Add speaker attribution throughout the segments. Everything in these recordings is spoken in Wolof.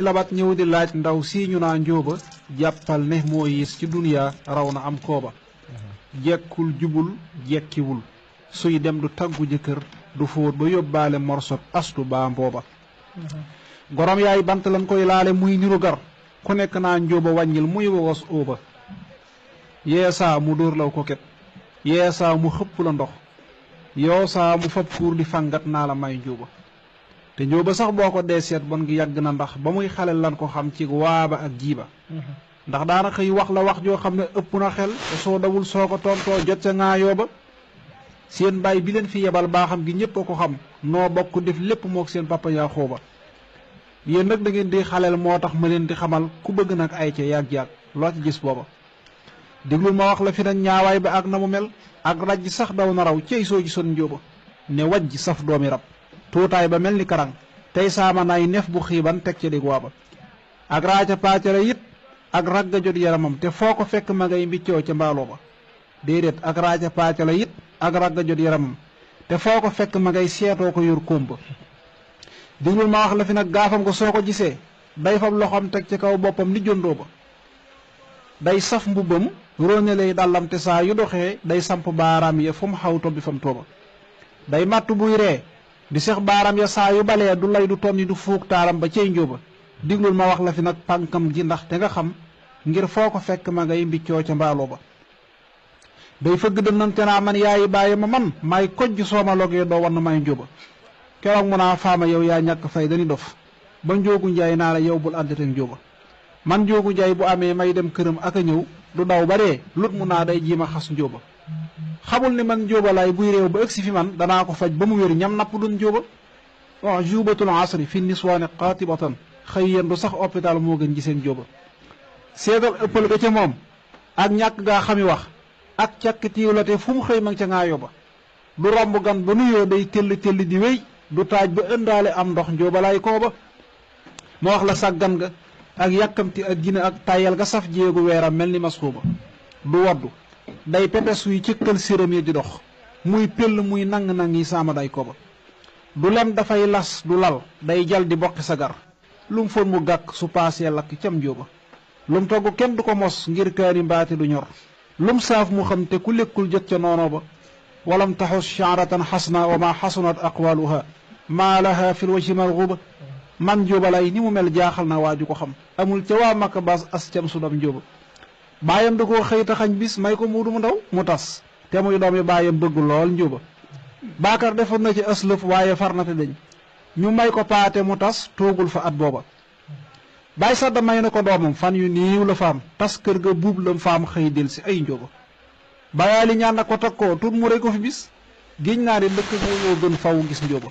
Speaker 1: labat ñëw di laaj ndaw si ñu naa njóoba jàppal ne moo yées ci duniyaa raw na am kooba jekkul jubul jekkiwul suy dem du taggu jëkkër du fóot ba yóbbaale morsot astu baa mbooba gorom yaay bant lan koy laale muy niru gar ku nekk naa njóoba wàññil muy wowos óoba yeesaa mu dóor law koket yeesaa mu xëpp la ndox yoosaa mu fab kuur di fangat naa la may njóoba te njóoba sax boo ko dee seet bon gi yàgg na ndax ba muy xale lan ko xam ci waaba ak jiiba ndax daana xëy wax la wax joo xam ne ëpp na xel te soo dawul soo ko tontoo jot ca ŋaayoo ba seen baay bi leen fi yebal baaxam gi ñépp a ko xam noo bokk def lépp mook seen papa yaa xooba yéen nag da ngeen di xaleel moo tax ma leen di xamal ku bëgg nag ay ca yàgg-yàgg loo ci gis booba déglul ma wax la fi nag ñaawaay ba ak na mu mel ak rajj sax daw na raw cey soo gisoon njóoba ne wajj saf doomi rab tuutaay ba mel ni karang tey saama naay nef bu xiiban teg ca dig waaba ak raaca paacala it ak ragga jot yaramam te foo ko fekk ma ngay mbiccoo ca mbaaloo ba déedéet ak raaca paacala it ak ragga jot yaramam te foo ko fekk ma ngay seetoo ko yor kóomba déglul ma wax la fi nag gaafam ko soo ko gisee day fab loxoom teg ci kaw boppam ni jondoo ba day saf mbubbam róone lay dàllam te saa yu doxee day samp baaraam ya fu mu xaw tobbi fam tooba day màtt buy ree di seex baaram ya saa yu balee du lay du tonni du fuug taaram ba cey njóoba diglul ma wax la fi nag pànkam ji ndax te nga xam ngir foo ko fekk ma ngay mbiccoo ca mbaaloo ba day fëgg dënnante naa man yaayi bàyyi ma man maay kojj sooma logee doo wann may njóoba keroog mu naa faama yow yaa ñàkk fay dani dof ba njóogu njaay naa la yow bul àddate njóoba man njóogu njaay bu amee may dem këram ak a ñëw du daw ba dee lut mu naa day jiima xas njóoba xamul ni man njóoba laay buy réew ba ëgsi fi man danaa ko faj ba mu wér ñam napp dun njóoba wax juubatul asri fi niswaani qaatibatan xëy yendu sax hôpital moo gën giseen njóoba seetal ëppal ga ca moom ak ñàkk gaa xami wax ak càkk tiiwlate fu mu xëy mag ca ŋaayoo ba du romb gan ba nuyoo day telli telli di wéy du taaj ba ëndaale am ndox njóoba laay kooba ma wax la sàggan ga ak yàkkamti ak gina ak tàyyal ga saf jéegu weeram mel ni maskuuba du waddu day pepes wi cëkkal séram yi di dox muy pëll muy nang-nang yi saama day koba du lem dafay las du lal day jal di boqi sagar lum fon mu gàkk su paasee lakk cam njóoba lum togg kenn du ko mos ngir kaani mbaate du ñor lum saaf mu xam te ku lekkul jot ca noono ba walam taxus shaaratan xasna wa ma xasunat aqwaluha maa laha fil wajhi marghuba man njóoba lay ni mu mel jaaxal na waaju ko xam amul ca waa makka baas as cam su dam njóoba baayam da koo xëy taxañ bis may ko muudu mu ndaw mu tas te muy doom yi baayam bëgg lool njóoba baakar defoon na ci aslëf waaye far na te dañ ñu may ko paate mu tas toogul fa at booba baay sadda may na ko doomam fan yu niiw la faam tas kër ga buub lam faam xëy del si ay njóoba bayaali ñaan na ko tag koo tut mu rey ko fi bis géñ naa di dëkk ñoo gën faw gis njóoba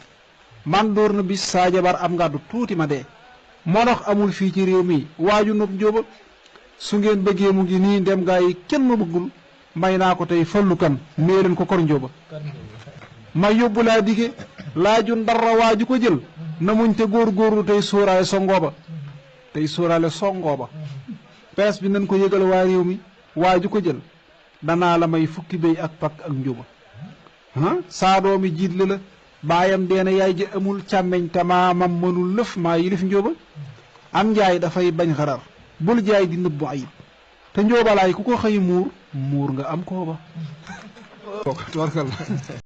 Speaker 1: man dóor na bis saa jabar am ngàddu tuuti ma dee monox amul fii ci réew mi waaju nopp njóoba su ngeen bëggee mu ngi nii dem gaa yi kenn ma bëggul may naa ko tey fallu kan mee leen ko kor njóoba ma yóbbu laa dige laaju ndarra waaju ko jël na muñ te góor-góorlu tey sóoraale songooba pees bi nañ ko yëgal waa réew mi waaju ko jël danaa la may fukki béy ak pakk ak njóoba saa doomi jiitle la baayam deena yaay ji amul càmmeñ te maamam mënul lëf maa yilif njóoba am njaay dafay bañ xarar bul jaay di nëbbu ayib te njóobalaay ku ko xëy muur nga am kooba